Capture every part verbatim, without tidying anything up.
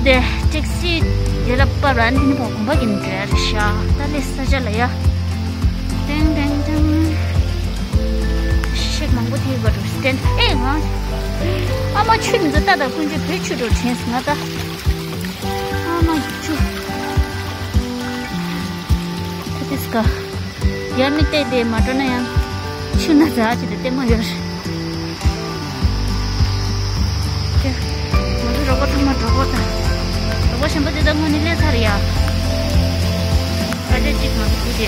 དེ་ཊེག་སི་དེ་ལ་བབས་ར། ཨ་ནི་དེ་ནི་བ་གོམ་པ་གི་འགྲོ་ཡ་རེད་ཤག་ད་ལས་ས་ཆ་ལ་ཡ། ཏེང་ཏེང་ཏེང་། ཤེག་མང་པོ་ཐེབས་པ་འདུག་སྟན། ཨེ་མ། ཨ་མ་ཆུ་འཛུལ་ལྟ་དང་ཀུན་སྤྱོད་བོད་ཆུ་འགྲོ་དྲན་སོང་ང་ད། ཨ་མ་ཆུ། ད་དེ་སྐ། ཡར་མི་བལྟས་ཏེ་མ་འགྲོ་ན་ཡང་། ཆུ་སྣ་འཛག་ཅིག་ཏུ་ལྟད་མོ་ཡོད་རེད། ང་ཚོ་རོགས་པ་ཚང་མ་འགྲོ་དགོས་ད། རོགས་པ་གཞན་པ་དེ་དག་དངོས་གནས་སླེབས་ཚར་ཡ། ས་ཆ་གཅིག་མ་གཏོགས་དེ།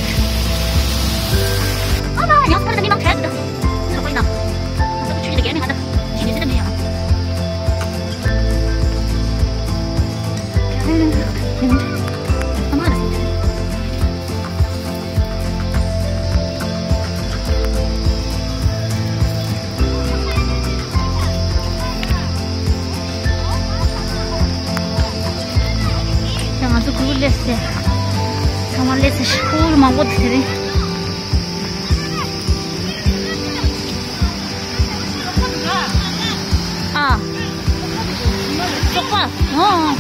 ཨ་མ་ཡང་སོ་པར་དེ་མི་མང་དྲགས་འདུག་ད་ཁོ་ཡིན་ན། ང་ཚོ་ཆུ་ཡི་ལ་རྒྱལ་མི་ང་ད། ཇི་ནི་སི་ད་མི་ཡ། ཨ་མ་ལ། ང་ཚོ་གུ་རུ་སླེབས་སེ། ཚང་མ་སླེབས་སེ་ཤི་ཁུ་རུ་མང་པོ་དེ་རིང་། ཨ། ཙོག་པ། ཨོ།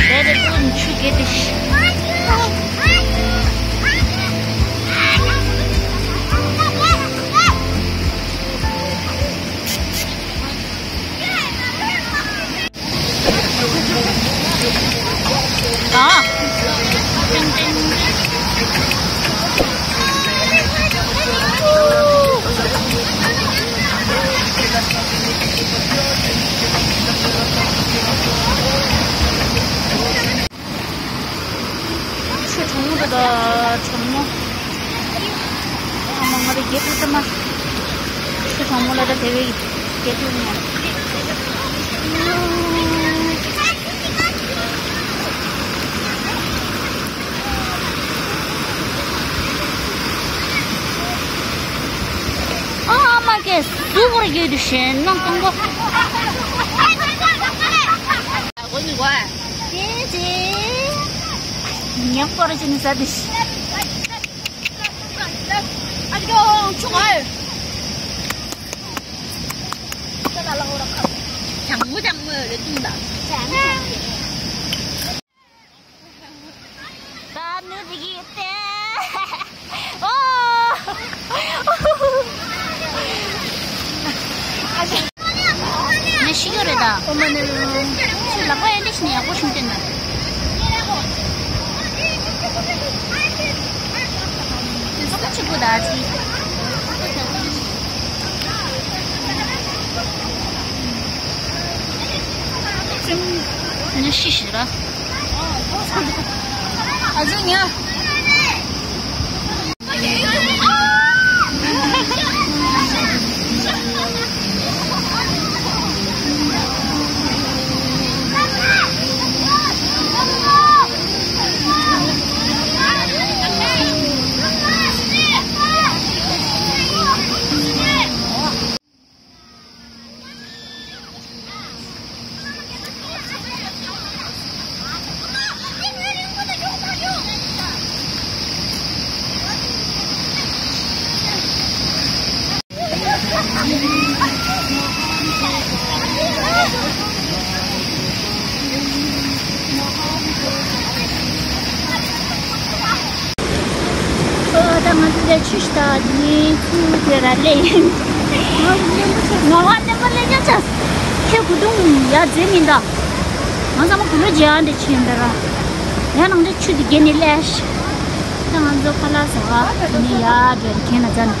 དེ་རེད་ཀུན་ཆུ་གེ་དེ་ཤི། ཨ། ཏིང་ཏིང་། ཆུ་གྲང་མོ་རེད་ད། གྲང་མོ། ཨ་མ་ང་རེ་རྒྱལ་ཐུབ་ཐུབ་མ། ཆུ་གྲང་མོ་ལ་ད་དེ་བས་རྒྱལ་ཐུབ་མ། ཨ་མ་ཀེ་སུ་བོར་ཡོད་དུ་ཞེན་ན་སྟོང་པོ། ཨ་གོ་ནི་གོ་ཨ། ཉག་པར་ཅན་ས་དེ་ཤི། ཨ་ཅོ་ཆུ་ག་ཨེ། ཅང་མོ་ཅང་མོ་རེ་ཏུང་ད། ད་ནུ་དེ་གི་ཏེ། ཨོ། ནི་ཤི་གི་རེད་ད། ཨོ་མ་ནི། ཤི་ལག་པ་ཡན་དེ་ཤི་ནི་ཡག་པོ་ཤུང་ཏེ་ན། དེ་ཚོ་ཆི་གུ་ད་ཅི། ནི་ཤི་ཤི་ར། ཨ་ཟུ་ཉ། ཨོ་ད་ང་ཚོ་ལས་ཆུ་ཞིག་ད་ནི་ཚུར་དེ་ར་ལས་ཡིན། ང་བ་ནེ་པ་ལས་ཀྱང་ཆ་ཁྱེད་གུ་དུང་ཡ་རྫས་མིན་ད། ང་ཚང་མ་གུ་ལོ་རྒྱ་འདྲ་ཆེན་འདྲ་ར། ཡ་ནང་འདྲ་ཆུ་དེ་རྒྱན་ནི་ལས་ཤི། ད་ང་ཚོ་ཁ་ལག་ཟ་བ་ནི་ཡ་འདྲ་ཁྱེད་ན་ཙན།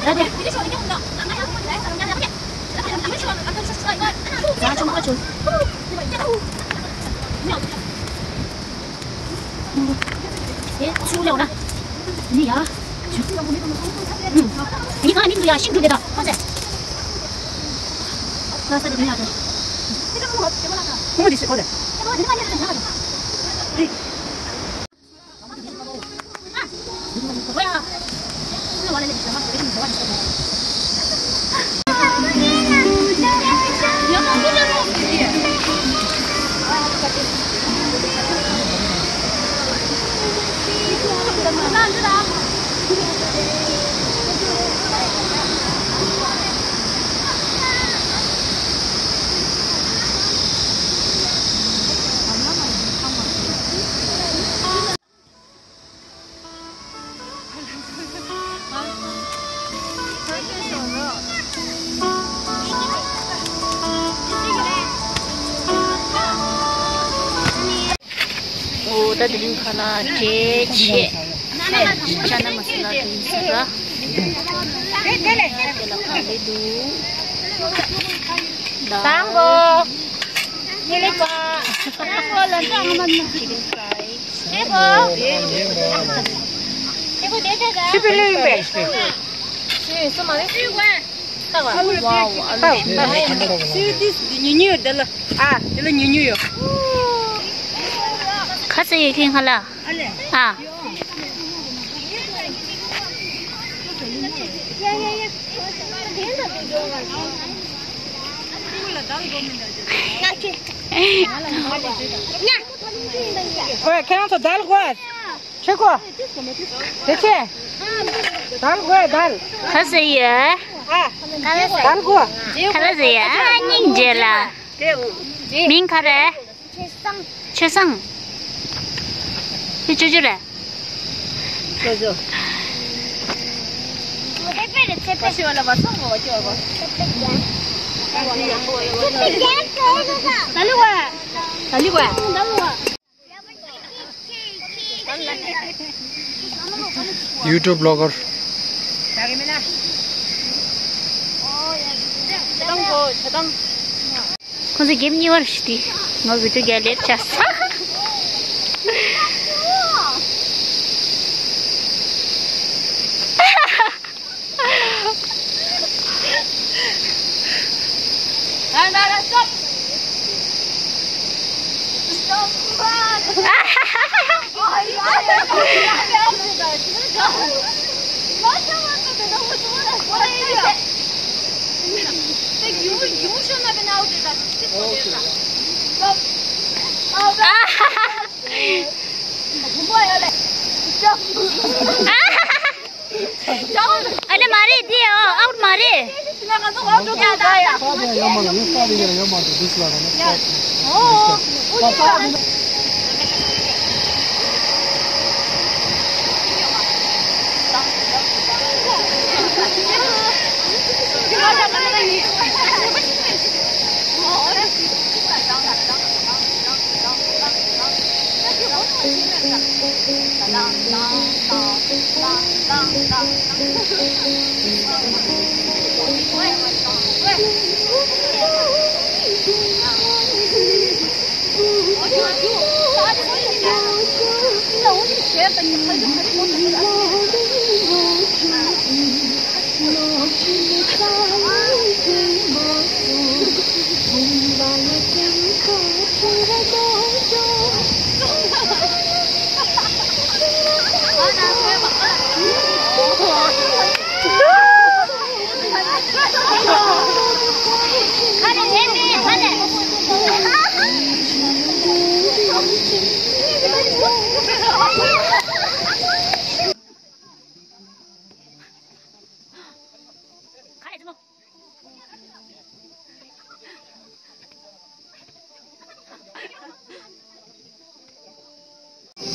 ཡ་དེ། ཚུར་ལེའོ་ན། ནི་ཡ། ནི་གང་ནི་ཡ་ཤིང་འབྲུ་དེ་དང་ཁོ་ཚེ། ལ་ས་དེ་ནི་ཡ་དེ། ཁོ་མོ་དེ་ཤི་ཁོ་དེ། འོ། ད་དེ་རིང་ཁ་ལག་འབྲས་ཆས། ཅ་ན་མ་སི་ལ་དེ་ཡིན་ས་ར། དེ་ལ་ཁ་ལེ་འདུག་ད་གོ། ཉི་ལི་པ། ད་གོ་ལ་ད་ང་མ་ན། ཅི་པི་ལེ་ཡིན་པས། ཁ་ཟས་ཡོད་ཁན་ཁ་ལ། ཨ། ཁྱེད་རང་ཚོ་དལ་དགོས། ཆེ་གོ། དེ་ཆེ། དལ་དགོས་དལ། ཁ་ཟས་ཡོད། ཨ། དལ་དགོས། ཁ་ཟས་ཡོད། ཨ། སྙིང་རྗེ་ལ། མིང་ག་རེ། ཆོས་བཟང་། དེ་ཅོ་ཅོ་རེད། ཅོ་ཅོ། YouTube blogger. ཁོང་ཚོ་གེམ་གཉིས་པར་ཞུ་དུས་ང་བི་ཏུ་རྒྱ་ལེབ་ཆ་ས། ཨ་ལེ་མ་རེད་དེ། ཨ། ཨའུ་ཊི་མ་རེད།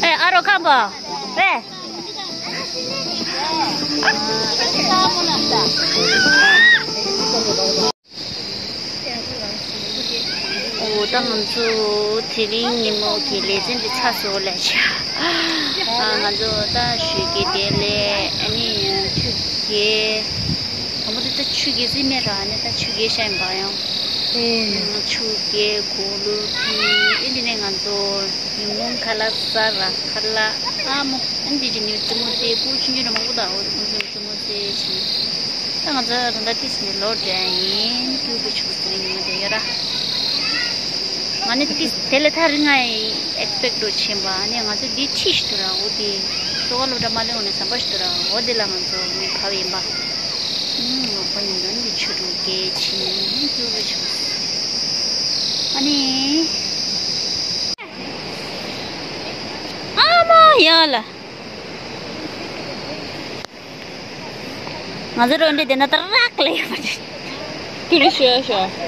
ཨེ། ཨ་རོ་ཁམ་པ། ཨེ། འོ། ད་ང་ཚོ་དེ་རིང་ཉིན་མོ་གི་ལེ་ཚན་འདི་ཚར་སོང་ལབ་བྱ། ཨ། ང་ཚོ་ད་ཆུ་རྐྱལ་དེ་ལས། ཨ་ནི་ཆུ་རྐྱལ། དང་པོ་དེ་ད་ཆུ་རྐྱལ་རྩིས་མེད་ར། ཨ་ནི་ད་ཆུ་རྐྱལ་ཤ་ཡིན་པ་ཡང་། ཨེ། ཆུ་རྐྱལ་གོ་ལུ་ཕི། ཨེ། འདི་ནས་ང་ཚོ་ཉུང་ཉུང་ཁ་ལག་ཟ་ར། ཁ་ལག་ཨ་མོ། ཨ་ནི་འདི་ཅི་ནི་རྩེད་མོ་རྩེ། ཀུ་ཆུང་ཆུང་ར་མང་པོ་ད། འོ། ཁོང་ཚོ་རྩེད་མོ་རྩེ་བྱས། ད་ང་ཚོ་ད་ལྟ་ཏིས་ནས་ལོག་འགྲོ་ཡ་ཡིན། ཀྱུ་པི་ཆུ་ཟེར་ཉིན་དེ་ཡོད་ར། ང་ནི་ཏིས་དེ་ལས་ཐག་རིང་ང་ཡི་ཨེག་སི་པེག་ཊི་འགྲོ་ཆེན་པ། ཨ་ནི་ང་ཚོ་འདི་ཁྲིད་ཞིག་ཏུ་ར། འོ་དེ་ལྟོ་ག་སློབ་གྲྭ་མ་ལེན་འོ་ནས་ཟམ་པ་ཞིག་ཏུ་ར། འོ་དེ་ལ་ང་ཚོ་མི་བབས་ཡིན་པ། ཨུམ། ངོ་ཁོ་ཉིན་དོན་གྱི་ཆུ་འགྲོ་སྐད་ཆེན་ཀྱུ་པི་ཆུ། ཨ་ནི། ཨ་མ་ཡ་ལ། ང་ཚོ་རོ་འདྲེ་དེ་ན་ཏག་ཏག་ལས་ཡོད་པ་རེད། ཀུ་རེ་ཤོད་ཤོད།